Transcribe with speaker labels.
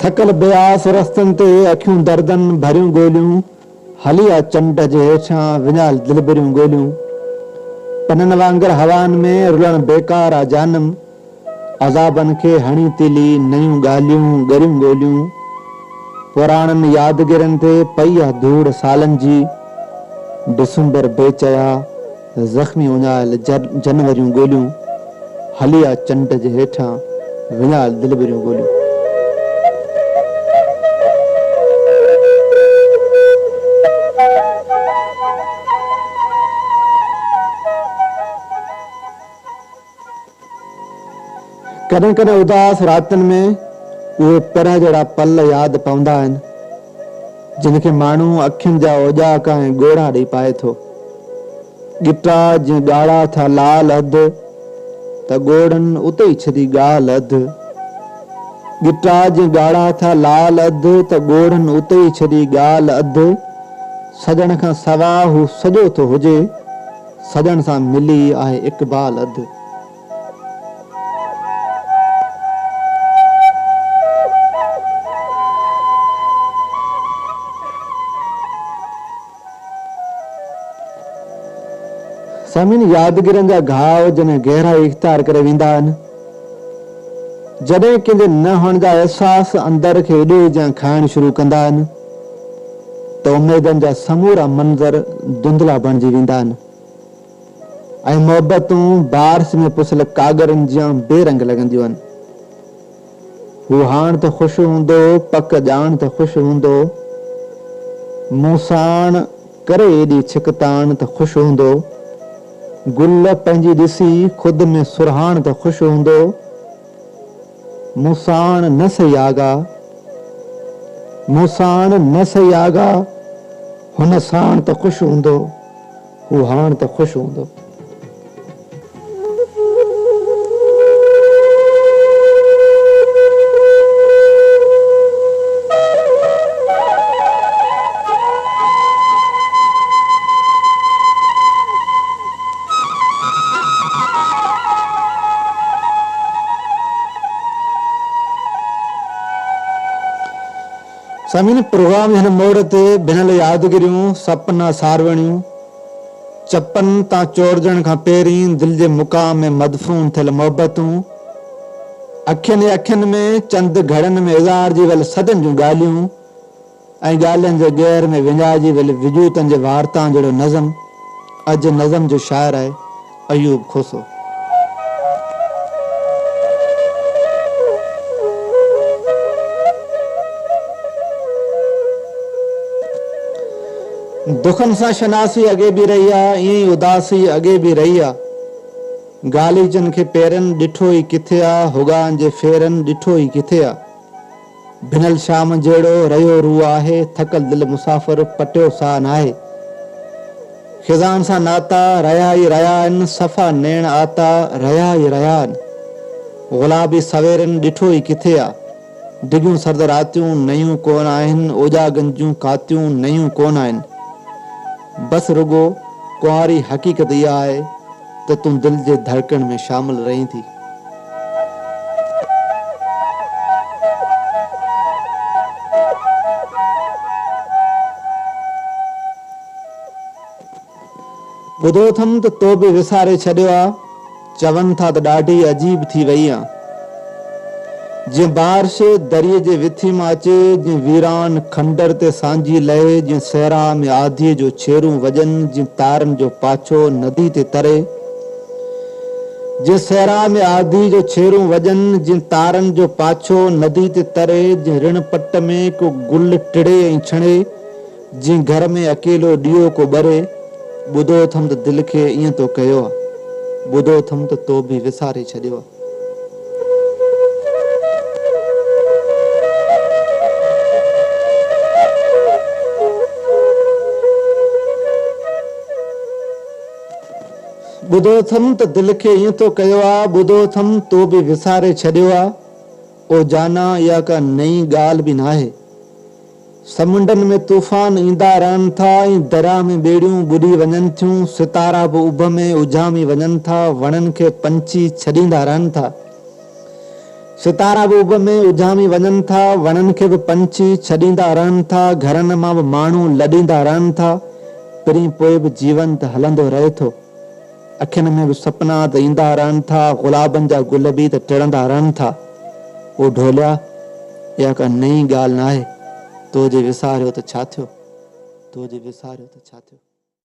Speaker 1: ٿڪل بي آس رستن تي اکيون دردن ڀريون ڳوليون، هلي آ چنڊ جي هيٺيان وڃايل دلبريون ڳوليون. پنن وانگر هوائن ۾ رلڻ بيڪار آ جانم، عذابن کي هڻي تيلي نيون ڳالهيون ڳريون ڳوليون. پراڻن يادگيرين تي پئي آ ڌوڙ سالن جي، ڊسمبر بي چيا زخمي اڃايل جنوريون ڳوليون، هلي آ چنڊ جي هيٺان وڃايل دلبريون ڳوليون. ڪڏهن ڪڏهن اداس راتين ۾ اهي پرهه جهڙا پل ياد پوندا آهن، جن کي ماڻهو اکين جا اوڄاڪا ۽ ڳوڙها ڏئي پائي ٿو. ڳٽا جيئن ڳاڙها ٿيا لال اڌ، ته ڳوڙهن اتي ئي ڇڏي ڳالهه اڌ. ڳٽا جيئن ڳاڙها ٿيا لال اڌ، ته ڳوڙهن اتي ئي ڇڏي ڳالهه اڌ. سڄڻ کان سوا هو سڄو ٿو هجي. سڄڻ سان ملي آهي اقبال اڌ. سامعين يادگيرين جا گهاء جڏهن گهرائي اختيار ڪري ويندا آهن، جڏهن ڪنهن جي نه هئڻ جا احساس اندر کي اڏوهي جيان کائڻ شروع ڪندا آهن، ته اميدن جا سمورا منظر ڌنڌلا بڻجي ويندا آهن ۽ محبتون بارش ۾ پسيل ڪاڳرن جيان بي رنگ لڳنديون آهن. هو هاڻ ته خوش هوندو، پڪ ڄاڻ ته خوش هوندو. مون ساڻ ڪري ايڏي ڇڪتاڻ ته خوش هوندو. گل پنهنجي ڏسي خود ۾ سرهاڻ ته خوش هوندو. مون ساڻ نه سهي آغا، مون ساڻ نه سهي آغا، هن ساڻ ته خوش هوندو، هو هاڻ ته خوش هوندو. سامعين پروگرام جي هن موڙ تي ڀنل يادگيريون، سپنا ساروڻيون، چپن تان چورجڻ کان پهرين دل جي مقام ۾ مدفون ٿيل محبتون، اکين ئي اکين ۾ چند گهڙين ۾ اظهارجي ويل صدين جون ڳالهيون، ۽ ڳالهين جي ڳهر ۾ وڃائجي ويل وجوتن جي وارتائن جهڙو نظم اڄ نظم جو شاعر آهي ايوب کوسو. دکن سان شناسي اڳي به رهي آ، ائين ئي اداسي اڳي به رهي آ. غاليچن کي پيرن ڏٺو ئي ڪٿي آ، هوڳان جي ڦيرن ڏٺو ئي ڪٿي آ. ڀنل شام جهڙو رهيو روح آهي، ٿڪل دل مسافر پٽيو ساهه ناهي. خزان سان ناتا رهيا ئي رهيا آهن، صفا نيڻ آتا رهيا ئي رهيا آهن. گلابي سويرن ڏٺو ئي ڪٿي آ. ڊگهيون سرد راتيون نيون ڪونه آهن، اوجاڳن جون ڪاتيون نيون ڪونه آهن. بس رڳو ڪنواري حقيقت اها آهي ته تون دل جي ڌڙڪڻ ۾ شامل رهين ٿي. ٻڌو اٿم ته تو به وساري ڇڏيو آ. چون ٿا ته ڏاڍي عجيب ٿي وئي آن. جيئن بارش دريء جي وٿي مان اچي، جيئن ويران کنڊر تي سانجهي لهي، جيئن صحرا ۾ آڌيء جو ڇيرون وڄن، جيئن تارن جو پاڇو ندي تي تري، جيئن صحرا ۾ آڌيء جو ڇيرون وڄن، جيئن تارن جو پاڇو ندي تي تري، جيئن رڻ پٽ ۾ ڪو گل ٽڙي ۽ ڇڻي، جيئن گهر ۾ اڪيلو ڏيئو ڪو ٻري، ٻڌو اٿم ته دل کي ائين تو ڪيو آ، ٻڌو اٿم ته تو به وساري ڇڏيو آ. ٻڌو اٿم ته دل کي ائين تو ڪيو آ، ٻڌو اٿم تو به وساري ڇڏيو آ، او جانا اها ڪا نئين ڳالهه به ناهي. سمنڊن ۾ طوفان ايندا رهن ٿا ۽ درياهه ۾ ٻيڙيون ٻڏي وڃن ٿيون، ستارا به اڀ ۾ اجهامي وڃن ٿا، وڻن کي پنڇي ڇڏيندا رهن ٿا. ستارا به اڀ ۾ اجهامي وڃن ٿا، وڻن کي به پنڇي ڇڏيندا رهن ٿا، گهرن مان به ماڻهو لڏيندا رهن ٿا، پرين پوء به جيون ته هلندو رهي ٿو. اکين ۾ به سپنا ته ايندا رهن ٿا، گلابن جا گل به ته ٽڙندا رهن ٿا. او ڍوليا، اها ڪا نئين ڳالهه ناهي، تو جي وساريو ته ڇا ٿيو؟ تو جي وساريو ته ڇا ٿيو؟